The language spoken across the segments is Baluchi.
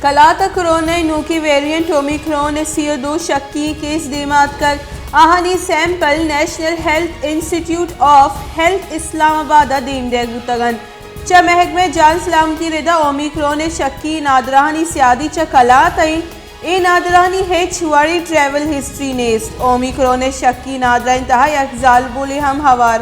کلات ءَ کرونا ءِ نوکیں ویریئنٹ اومیکرون ءِ سی ءُ دو شکی کیس دیما اتکگ۔ آہانی sample national health institute of health Islamabad ءَ دیم دیگ بوتگ انت۔ چہ محکمہ جان سلامتی ءِ ردا اومیکرون ءِ شکی نادراہانی سیادی چہ کلات ءَ انت۔ اے نادراہانی ہچ وڑیں ٹریول ہسٹری نیست۔ اومیکرون ءِ شکی نادراہیں تہا یک زالبولے ہم ہوار۔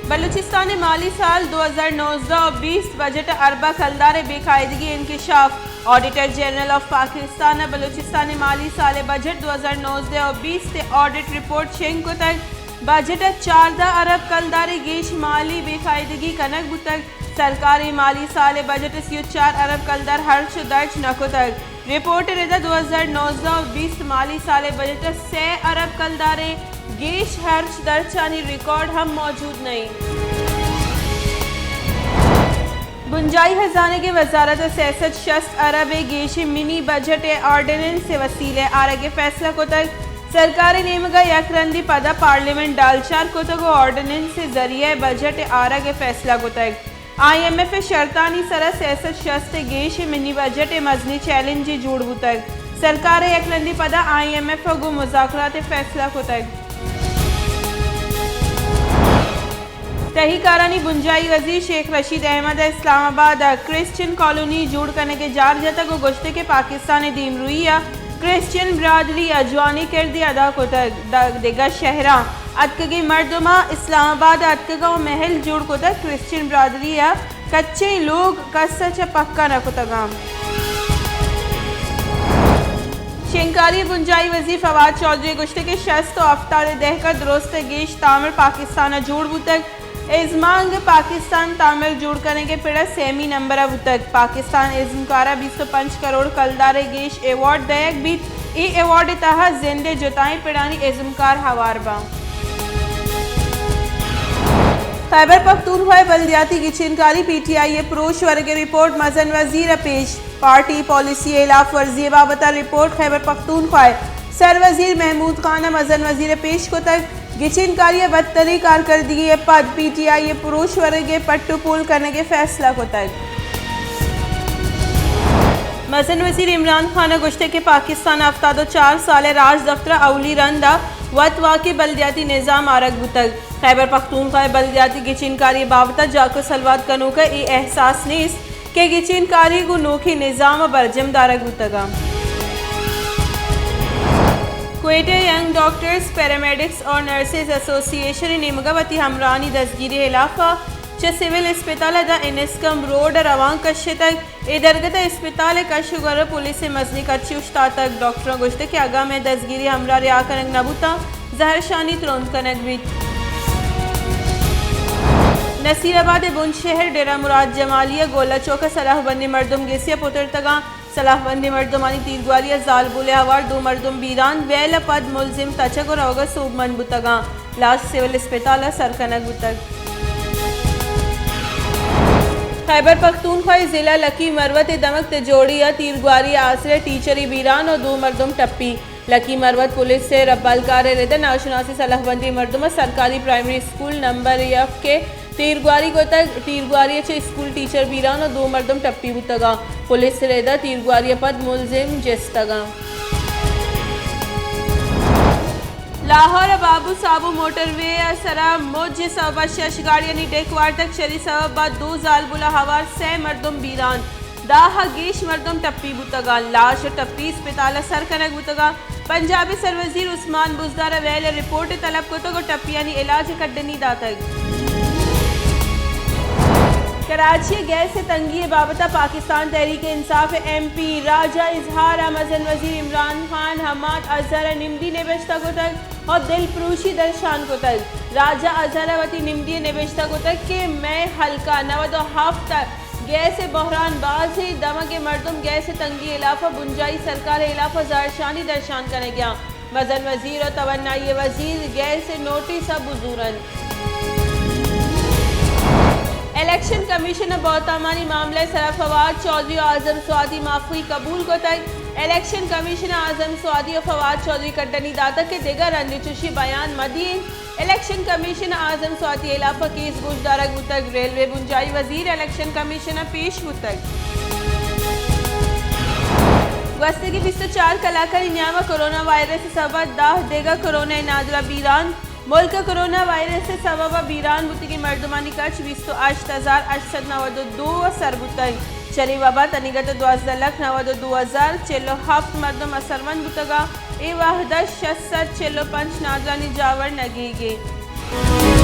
بلوچستان ءِ مالی سال دو ہزار نوزدہ ءُ بیست بجٹ ءَ ارباں کلدار ءِ بے قاعدگی انکشاف۔ آڈیٹر جنرل آف پاکستان ءَ بلوچستان ءِ مالی سال ءِ بجٹ دو ہزار نوزدہ ءُ بیست ءِ آڈٹ رپورٹ شنگ کتگ۔ بجٹ ءَ چاردہ ارب کلدار ءِ گیش مالی بے قاعدگی کنگ بوتگ۔ سرکار ءَ مالی سال ءِ بجٹ ءَ سی ءُ چار ارب کلدار ہرچ ءُ درچ نہ کتگ۔ رپورٹ ءِ ردا دو ہزار نوزدہ ءُ بیست مالی سال ءِ بجٹ ءَ سئے ارب کلدار ءِ گیش ہرچ درچانی ریکارڈ ہم موجود نہ انت۔ بنجاہی ہزانگ ءِ وزارت ءَ سئے سد شست ارب ءِ گیشیں منی بجٹ ءِ آرڈیننس ءِ وسیلہ ءَ آرگ ءِ فیصلہ کتگ۔ سرکار ءِ نیمگ ءَ یک رندی پدا پارلیمنٹ ڈالچار کتگ ءُ آرڈیننس ءِ ذریعہ ءَ بجٹ ءِ آرگ ءِ فیصلہ کتگ۔ آئی ایم ایف ءِ شرطانی سرا سئے سد شست ءِ گیش ءِ منی بجٹ ءِ مزنیں چیلنجے جوڑ بوتگ۔ سرکار ءَ یک رندی پدا آئی ایم ایف ءَ گوں مذاکرات ءِ فیصلہ کتگ۔ تہی کارانی بنجاہی وزیر شیخ رشید احمد ءَ اسلام آباد ءَ کرسچن کالونی جوڑ کنگ ءِ جار جتگ ءُ گوشتگ کہ پاکستان ءِ دیمروئی ءَ کرسچن برادری ءَ جوانیں کردے ادا کتگ۔ دگہ شہراں اتکگیں مردماں اسلام آباد ءَ اتکگاں ءُ محل جوڑ کتگ۔ کرسچن برادری ءَ کچیں لوگ کس ءَ چہ پکا نہ کتگاں۔ شنگکاری ءِ بنجاہی وزیر فواد چوہدری ءَ گوشتگ کہ شست ءُ ہفتاد ءِ دہک ءَ درست ءَ گیش تامر پاکستان ءَ جوڑ بوتگ۔ ازمانگ پاکستان تامر جوڑ کنگ ءِ پڑ ءَ سیمی نمبر ءَ بوتگ۔ پاکستان ازمکار ءَ بیست ءُ پنچ کروڑ کلدار ءِ گیش ایوارڈ دئیگ بیت۔ اے ایوارڈ ءِ تہا زند ءِ جتائیں پڑانی ازمکار ہوار باں۔ خیبر پختونخوا ءِ بلدیاتی گچینکاری پی ٹی آئی ءِ پروش ورگ ءِ رپورٹ مزن وزیر ءَ پیش۔ پارٹی پالیسی ءِ ہلاف ورزی ءِ بابت ءَ رپورٹ خیبر پختونخوا ءِ سر وزیر محمود خان ءَ مزن وزیر ءَ پیش کتگ۔ گچینکاری ءِ بدتریں کارکردگی ءَ پد پی ٹی آئی ءِ پروش ورگ ءِ پٹ ءُ پول کنگ ءِ فیصلہ کتگ۔ مزن وزیر عمران خان ءَ گوشتگ کہ پاکستان ءَ ہفتاد ءُ چار سال ءَ راجدپتر ءَ اولی رند ءَ وت واکیں بلدیاتی نظام آرگ بوتگ۔ خیبر پختونخوا ءِ بلدیاتی گچینکاری ءِ بابت ءَ جاک ءُ سلوات کنوک ءَ اے احساس نیست کہ گچینکاری گوں نوکیں نظام ءَ برجم دارگ بوتگ انت۔ کوئٹہ ینگ ڈاکٹرز، پیرامیڈکس اور نرسز ایسوسی ایشن ءِ نیمگ ءَ وتی ہمراہانی دزگیری ءِ ہلاف ءَ چہ سول اسپتال ءَ داں انسکم روڈ ءَ روان کشتگ۔ اے درگت ءَ اسپتال ءِ کش ءُ گور ءَ پولیس ءِ مزنیں کچے اوشتاتگ۔ ڈاکٹراں گوشتگ کہ اگاں مئے دزگیری ہمراہ رہا کنگ نہ بوتاں، زہرشانی ترند کنگ بیت۔ نصیر آباد ءِ بنجشہر ڈیرہ مراد جمالی ءَ گولہ چوک ءَ سلاہ بندیں مردم گسے ءَ پترتگاں۔ سلاہ بندیں مردمانی تیرگواری ءَ زالبول ءِ ہوار دو مردم بیران، ویل ءَ پد ملزم تچگ ءُ روگ ءَ سوبمند بوتگاں۔ لاش سول اسپتال ءَ سر کنگ بوتگ۔ خیبر پختونخوا ءِ ضلع لکی مروت ءِ دمگ تجوڑی ءَ تیرگواری ءِ آسر ءَ ٹیچرے بیران ءُ دو مردم ٹپی۔ لکی مروت پولیس ءِ ربالکار ءِ رد ءَ ناشناسیں سلاہ بندیں مردم ءَ سرکاری پرائمری اسکول نمبر یک ءِ تیرگواری کتگ۔ تیرگواری ءَ چہ اسکول ٹیچر بیران ءُ دو مردم ٹپی بوتگاں۔ پولیس ءِ رد ءَ تیرگواری ءَ پد ملزم جستگاں۔ لاہور ءِ بابو سابو موٹر وے ءِ سرا موج ءِ سبب ءَ شش گاڑیانی ڈیک وارتگ، شری سبب ءَ دو زالبول ءَ ہوار سئے مردم بیران، دہ ءَ گیش مردم ٹپی بوتگاں۔ لاش ءُ ٹپی اسپتال ءَ سر کنگ بوتگاں۔ پنجاب ءِ سروزیر عثمان بزدار ءَ ویل ءِ رپورٹ ءِ طلب کتگ ءُ ٹپیانی علاج ءِ کڈنی داتگ۔ کراچی ءِ گیس ءِ تنگی ءِ بابت ءَ پاکستان تحریک انصاف ءِ ایم پی راجہ اظہار ءَ مزن وزیر عمران خان حماد اظہر ءَ نمدی نبشتہ کتگ ءُ دلپروشی درشان کتگ۔ راجہ اظہر ءَ وتی نمدی ءَ نبشتہ کتگ کہ مئے حلقہ نود ءُ ہفت ءَ گیس ءِ بحران باز ایں، دمگ ءِ مردم گیس ءِ تنگی ءِ ہلاف ءَ بنجاہی سرکار ءِ ہلاف ءَ زہرشانی درشان کنگ ءَ آں۔ مزن وزیر ءُ توانائی ءِ وزیر گیس ءِ نوٹس ءَ بزور انت۔ الیکشن کمیشن ءَ بہتامانی معاملہ ءِ سرا فواد چوہدری ءُ اعظم سواتی معافی قبول کتگ۔ الیکشن کمیشن اعظم سعودی ءَ فواد چوہدری کڈنی داتگ کہ دگہ رندے چشیں بیان مہ دئے۔ الیکشن کمیشن اعظم سعودی ءِ ہلاپ ءَ کیس گوشدارگ بوتگ، ریلوے بنجاہی وزیر الیکشن کمیشن ءَ پیش بوتگ۔ گوستگیں بیست ءُ چار کلاکانی نیام ءَ کرونا وائرس ءِ سبب ءَ دہ دگہ کرونا ءِ نادراہ بیران۔ ملک ءَ کرونا وائرس ءِ سبب ءَ بیران بوتگیں مردمانی کچ بیست ءُ ہشت ہزار ہشت سد نود ءُ دو ءَ سر بوتگ۔ شریں وبا تنیگت ءَ دوازدہ لکھ نود ءُ دو ہزار چل ءُ ہپت مردم اثرمند بوتگ ءُ اے وہد ءَ شش سد چل ءُ پنچ نادرانی جاور نگیگ اِنت۔